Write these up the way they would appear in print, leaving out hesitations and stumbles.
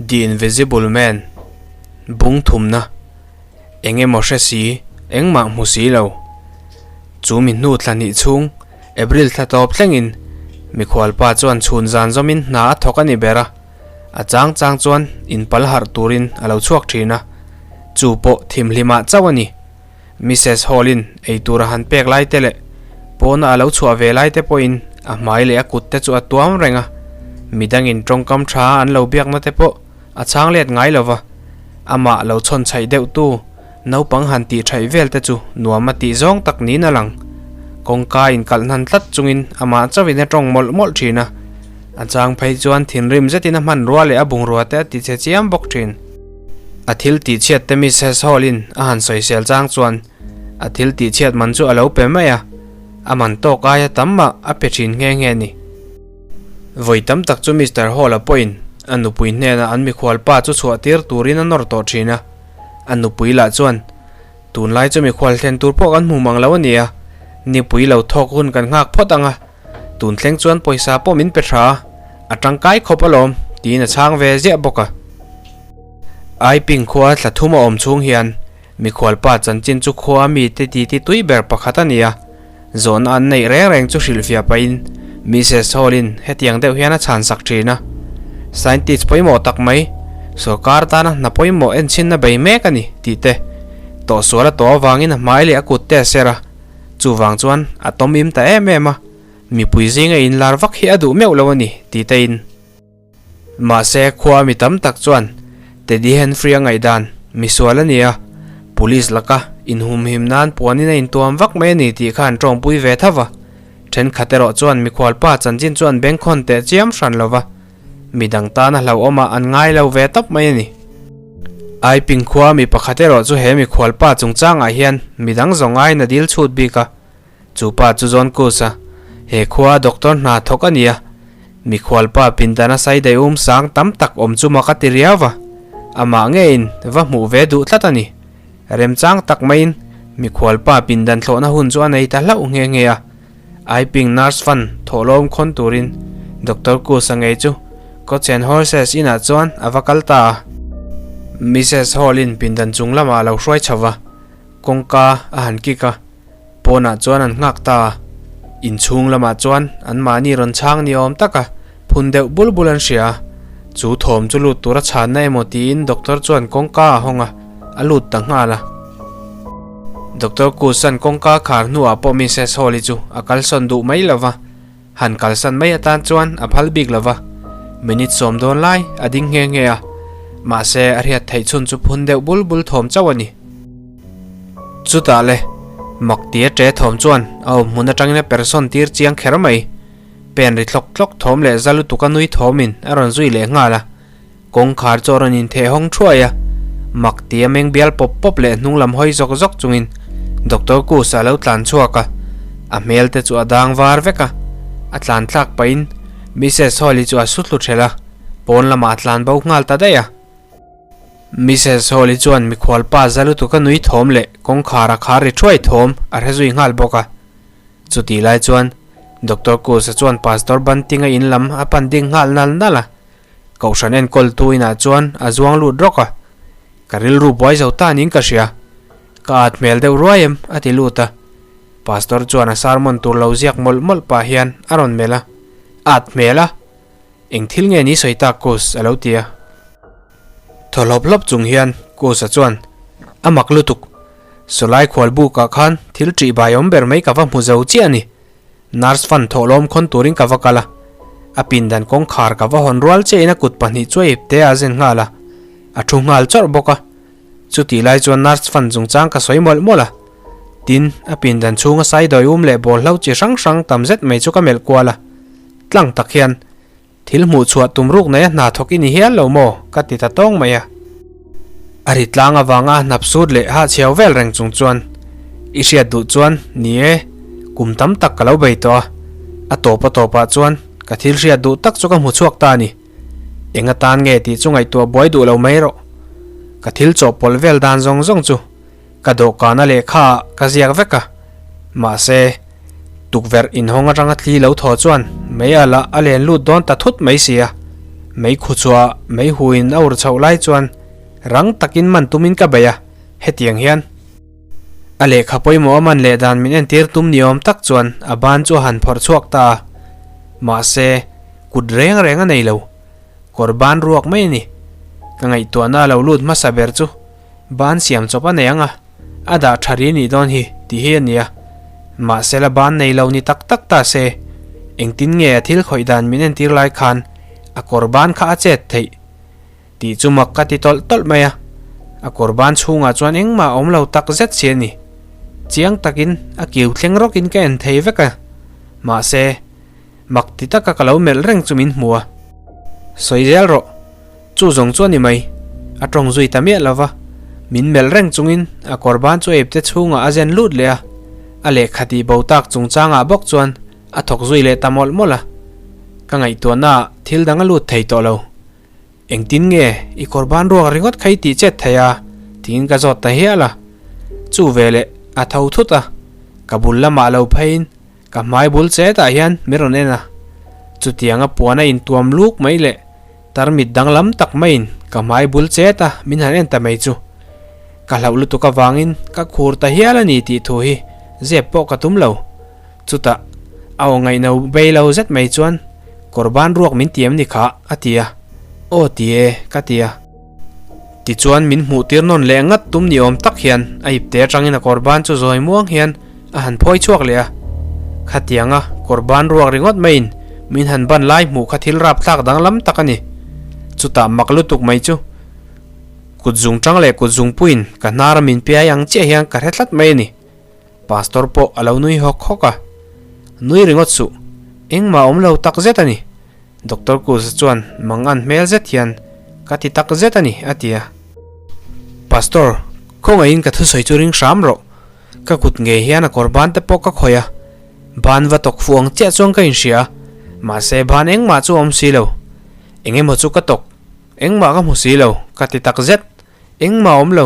The Invisible Man, Bung thumna, Eng emaw hre si, engmah hmu si lo. Chu mi hnu thla hnih chhung, April thla tawp thlengin, mikhualpa chuan chhun zan zawmin hna a thawk a ni ber a, a chang chang chuan inpal harh turin a lo chhuak thin a, chu pawh thimhlimah chauh a ni. Mrs Hall-in eitur a han pek lai te leh pawna a lo chhuah ve lai te pawhin a hmai leh a kut te chu a tuam reng a, midangin tawngkam tha an lo biakna te pawh a chhang let ngai lo va, amah lo chhawn chhaih deuhtu naupang han tih thaih vel te chu nuam a tih zawng tak niin a lang. Kawngka inkalh hnan tlat chungin amah chauhin a tawng mawlh mawlh thin a, a chang phei chuan thinrim zetin a hmanrua leh a bungrua te a ti che chiam bawk thin. A thil tih chhiat te Mrs Hall in a han sawisel chang chuan a thil tih chhiat man chu a lo pe mai a, a man tawk aia tam mah a pe thin nghe nghe a ni. Vawi tam tak chu Mister Hall a pawhin a nupui hnenah an mikhual pa chu chhuah tir turin a nawr tawh thin a, a nupui lah chuan Tunlai chu mikhual thlen tur pawh kan hmu mang lo a ni a, nipui lo thawk hun kan nghak phawt ang a, tun thleng chuan pawisa pawh min pe tha a, a tangkai khawp alawm tiin a chhang ve ziah bawk a. Aiping khua thla thum a awm chhung hian mikhualpa chanchin chu khua mite titi tui ber pakhat a ni a, zawhna an neih reng reng chu hrilhfiah pahin Mrs Hall-in hetiang deuh hian a chhan sak thin a, Scientist pawimawh tak mai, sorkar tana hna pawimawh enchinna bei mek a ni tih te, tawhsual a tawh avangin a hmai leh a kut te a ser a, chuvang chuan a tawmim ta em em a, mipui zinga inlar vak hi a duh meuh lo a ni tih te in. Mahse, khua mi tam tak chuan Teddy Henfrey-a ngaihdan misual a ni a, police laka inhumhim nan puanin a intuam vak mai a ni tih kha an tawngpui ve tho va. Thenkhat erawh chuan mikhualpa chanchin chu an bengkhawn teh chiam hran lo va, midang tana hlauhawmah an ngai lo ve tawp mai a ni. Aiping khua mi pakhat erawh chu he mikhualpa chungchangah hian midang zawng aiin a dil chhut bik a, Chu pa chu John Cus a, he khua doctor hna thawk a ni a, mikhualpa pindana sai daih um sang tam tak awm chu mak a ti riau va, amah ngeiin va hmuh ve duh tlat a ni. Remchang tak maiin mikhualpa pindan thlawhna hun chu a nei ta hlauh nghe nghe a, Aiping Nurse Fund thawhlawm khawn turin Doctor Cus a ngei chu Coach and Horses inah chuan a va kal ta a. Mrs Hall-in pindan chung lamah a lo hruai chho va, kawngka a han kik a. Pawnah chuan an nghak ta a, inchhung lamah chuan anmahni rawn chhang ni awm taka phun deuh bul bul an hria a, chu thawm chu lut tura chhanna emaw tiin doctor chuan kawngka a hawng a, a lut ta nghal a. Doctor Kusan kawngka khar hnuah pawh Mrs Hall-i chu a kalsawn duh mai lo va, han kalsan mai atan chuan a phal bik lo va, minute sawm dawn lai a ding nghe nghe a, mahse a hriat theih chhun chu phun deuh bul bul thawm chauh a ni. Chutah le, mak tia ṭe thawm chuan a awm hmun aṭangin a persawn tir chiang kher mai. Pen ri thlawk thlawk thawm leh za lutuk a nui thawmin a rawn zui leh nghal a. Kawngkhar chu a rawn intheh hawng thuai a, mak tia meng bial pawp pawp leh hnung lam hawi zawk zawk chungin Doctor Kusa a lo tlan chhuak a, a hmel te chu a dang var vek a. A tlan thlak pahin Mrs Hall-i chu a su thlu ṭhelh a, pawn lamah a tlan bo nghal ta daih a. Mrs Hall-i chuan mikhualpa za lutuk a nui thawm leh kawngkhar a khar ri thuai thawm a hre zui nghal bawk a. Chutih lai chuan Doctor Kusa chuan Pastor Banting-a in lam a pan ding nghal nal nal a. Kohhran enkawltu inah chuan a zuang lut rawk a. Ka rilru buai zo ta niin ka hria. Ka at hmel deuh ruai em? a ti lut a. Pastor chuan a sermon tur lo ziak mawlh mawlh pah hian a rawn melh a. At hmel a? Eng thil nge ni sawi tak Kus? a lo ti a. Thaw hlawp hlawp chung hian Kusa chuan, A mak lutuk. Sawlai khual bukah khan thil ṭih bai awm ber mai ka va hmu zo chiah a ni. Nurse fan thawhlawm khawn turin ka va kal a. A pindan kawngkhar ka va hawn rual chiahin a kut pahnih chu a ip te a zen nghal a. A thu nghal chawrh bawk a. Chutih lai chuan nurse fan chungchang ka sawi mawlh mawlh a. Tin, a pindan chhunga saidawi um leh bawlhlo chi hrang hrang tam zet mai chu ka melh kual a. Tlang tak hian, Thil hmuh chhuah tum ruk nei a hna thawk i ni hial lo maw? ka ti ta tawng mai a. A ri tlang avanga a hnap sut leh hahchhiau vel reng chung chuan, I hriat duh chuan, ni e, kum tam tak ka lo bei tawh a, a tawp a tawpah chuan ka thil hriat duh tak chu ka hmu chhuak ta a ni. Eng atan nge tih chu ngaihtuah buai duh lo mai rawh. Ka thil chawhpawlh vel dan zawng zawng chu ka dawhkana lehkha ah ka ziak vek a, mahse, tukverh inhawng atanga thli lo thaw chuan mei a lah a len lut dawn ta thut mai si a. Mei khu chhuah mei huin a ur chhoh lai chuan rang takin man tumin ka bei a, hetiang hian. A lehkha pawimawh a man leh dan min entir tum ni awm tak chuan a ban chu a han phawrh chhuak ta a. Mahse, kut reng reng a nei lo. Kawr ban ruak mai a ni. Ka ngaihtuahna a lo lut hmasa ber chu ban siam chawp a nei ang a, a dah tha ri nih dawn hi tih hi a ni a. Mahse la ban nei lo ni tak tak ta se, engtin nge a thil khawih dan min entir lai khan a kawr ban kha a chet theih tih chu mak ka ti tawlh tawlh mai a. A kawr ban chhungah chuan engmah a awm lo tak zet si a ni. Chiang takin a kiu thleng rawkin ka en thei vek a. Mahse. Mak ti taka ka lo melh reng chu min hmu a. Sawi zel rawh. Chu zawng chu a ni mai. A tawng zui ta miah lova. Min melh reng chungin a kawr ban chu epte chhungah a zen lut leh a. A lehkha tih bo tak chungchangah bawk chuan a thawk zui leh ta mawlh mawlh a. Ka ngaihtuahnaah thil dang a lut thei tawh lo. Engtin nge i kawr ban ruak ringawt kha i tih chet thei a? tiin ka zawt ta hial a. Chu veleh a tho thut a. Ka bul lamah lo pheiin Ka hmai bul chetah hian min rawn en a, chutianga puan a intuam luk mai leh tarmit danglam tak maiin ka hmai bul cheta min han en ta mai chu ka hlauh lutuk avangin ka khur ta hial a ni tih thu hi zep pawh ka tum lo. Chutah a aw ngaihno bei lo zet mai chuan kawr ban ruak min ti em ni kha a ti a, Aw ti e ka ti a. Tichuan min hmuh tir nawn leh ngat tum ni awm tak hian a ipte atangin a kawr ban chu zawi muang hian a han phawi chhuak leh a. Khatianga kawr ban ruak ringawt maiin min han ban lai hmuh kha thil rapthlak danglam tak a ni. Chutah mak lutuk mai chu kut zung tang leh kut zung puiin ka hnar a min piai ang chiah hian ka hre tlat mai a ni. Pastor pawh a lo nui hawk hawk a. Nui ringawt suh, engmah awm lo tak zet a ni. Doctor Kuza chuan mangan hmel zet hian, Ka ti tak zet a ni, a ti a. Pastor, khawngaihin ka thusawi chu ring hram rawh. Ka kut ngei hian a kawr ban te pawh ka khawih a. Ban va tawk fuh ang chiah chuan ka inhria a, mahse ban engmah chu a awm si lo. Eng emaw chu ka tawk, engmah ka hmu si lo, ka ti tak zet. Engmah a awm lo.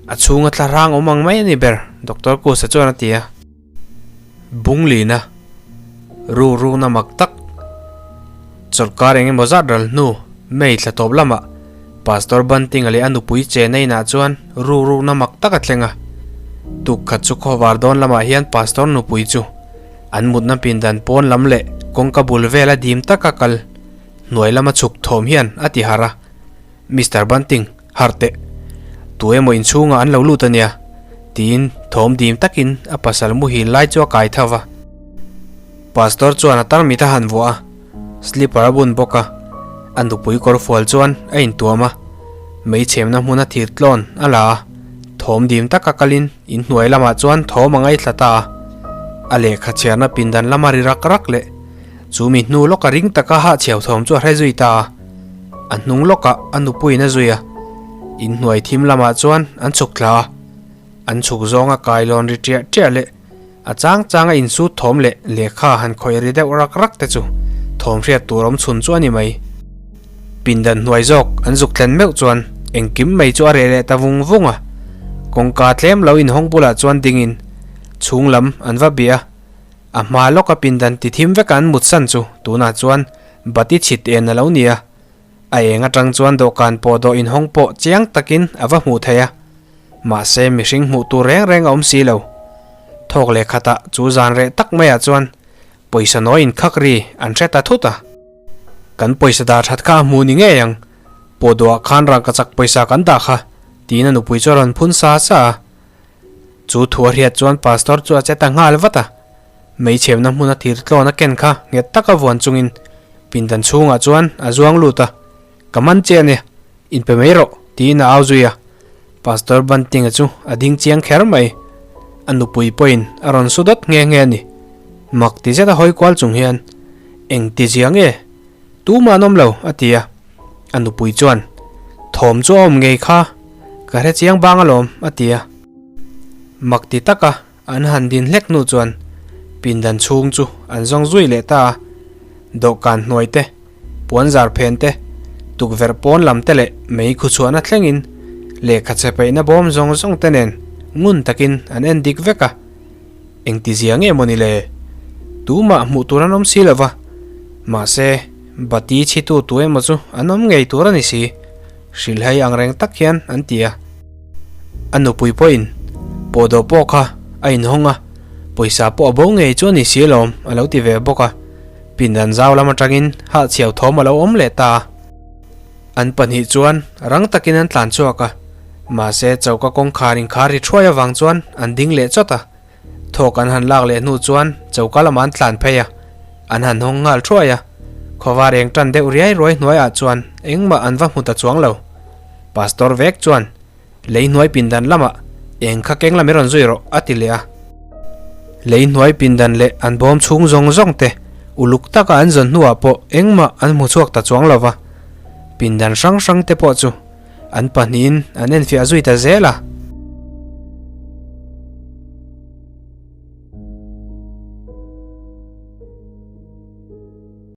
A chhunga thla hrang awm ang mai a ni ber, Doctor Kusa chuan a ti a. Bunglina ru rukna mak tak chawlhkar eng emaw zat ral hnu May thla tawp lamah Pastor Bunting-a leh a nupui chena inah chuan ru rukna mak tak a thleng a. Tuk khat chu khawvar dawn lamah hian Pastor nupui chu an mutna pindan pawn lam leh kawngka bul vela dim taka kal hnuai lama chhuk thawm hian a ti harh a. Mister Bunting, harh teh. Tu emaw inchhungah an lo lut a nia, tiin thawm dim takin a pasal muhil lai chu a kai tho va. Pastor chuan a tarmit a han vuah a, slipper a bun bawk a, a nupui kawr fual chuan a intuam a, meichhemna hmuna thir tlawn a la a, thawm dim taka kalin inhnuai lamah chuan thawm a ngaithla ta a. A lehkha chhiarna pindan lama ri rak rak leh Chu mi hnu lawka ring taka hahchhiau thawm chu a hre zui ta a, a hnung lawkah a nupuiin a zui a, inhnuai thim lamah chuan an chhuk thla a, an chhuk zawnga kailawn ri ṭiah ṭiah leh a chang changa insut thawm leh lehkha han khawih ri deuh rak rak te chu thawm hriat tur awm chhun chu a ni mai. Pindan hnuai zawk an zuk thlen meuh chuan engkim mai chu a reh leh ta vung vung a, kawngka tlem lo inhawng bulah chuan dingin chhung lam an va bih a, A hma lawka pindan ti thim veka an mutsan chu tunah chuan bati chhit en a lo ni a, a eng atang chuan dawhkan pawh dawh inhawng pawh chiang takin a va hmuh theih a, mahse mihring hmuh tur reng reng a awm si lo. Thawk leh khatah chu zan reh tak maiah chuan pawisa nawi inkhak ri an hre ta thut a. Kan pawisa dah that kha a hmu ni ngei ang, pawh dawhah khan rangkachak pawisa kan dah kha, tiin a nupui chu a rawn phun sa sa a. Chu thu a hriat chuan Pastor chu a che ta nghal vat a, meichhemna hmuna thir tlawn a ken kha nghet taka vuan chungin pindan chhungah chuan a zuang lut a, Ka man che a nia, inpe mai rawh, tiin a au zui a. Pastor Bunting-a chu a ding chiang kher mai. A nupui pawhin a rawn su dawt nghe nghe a ni. Mak ti zet a hawi kual chung hian, Eng ti zia nge? Tumah an awm lo, a ti a. A nupui chuan, Thawm chu a awm ngei kha, ka hre chiang bang alawm, a ti a. Mak ti taka an han din hlek hnu chuan pindan chhung chu an zawng zui leh ta a. Dawhkan hnuai te, puan zar phen te, tukverh pawn lam te leh mei khu chhuahna thlengin lehkha che peihna bawm zawng zawng te nen ngun takin an en dik vek a. Engtizia nge maw ni le? Tumah hmuh tur an awm si lo va. Mahse. Bati chhitu tu emaw chu an awm ngei tur a ni si, hrilhhai ang reng tak hian an ti a. A nupui pawhin pawhdawh pawh kha a inhawng a, pawisa pawh a bo ngei chu a ni si alawm a lo ti ve bawk a. Pindan zau lam atangin hahchhiau thawm a lo awm leh ta a. An pahnih chuan rang takin an tlan chhuak a, mahse choka kawngkhar inkhar ri thuai avang chuan an ding leh chawt a. Thawk an han lak leh hnu chuan choka lamah an tlan phei a, an han hawng nghal thuai a. Khawvar eng tan deuh riai ruai hnuaiah chuan engmah an va hmu ta chuang lo. Pastor vek chuan Lei hnuai pindan lamah eng kha keng lam i rawn zui rawh a ti leh a. Lei hnuai pindan leh an bawm chhung zawng zawng te uluk taka an zawn hnuah pawh engmah an hmu chhuak ta chuang lo va. Pindan hrang hrang te pawh chu an pahnihin an enfiah zui ta zel a.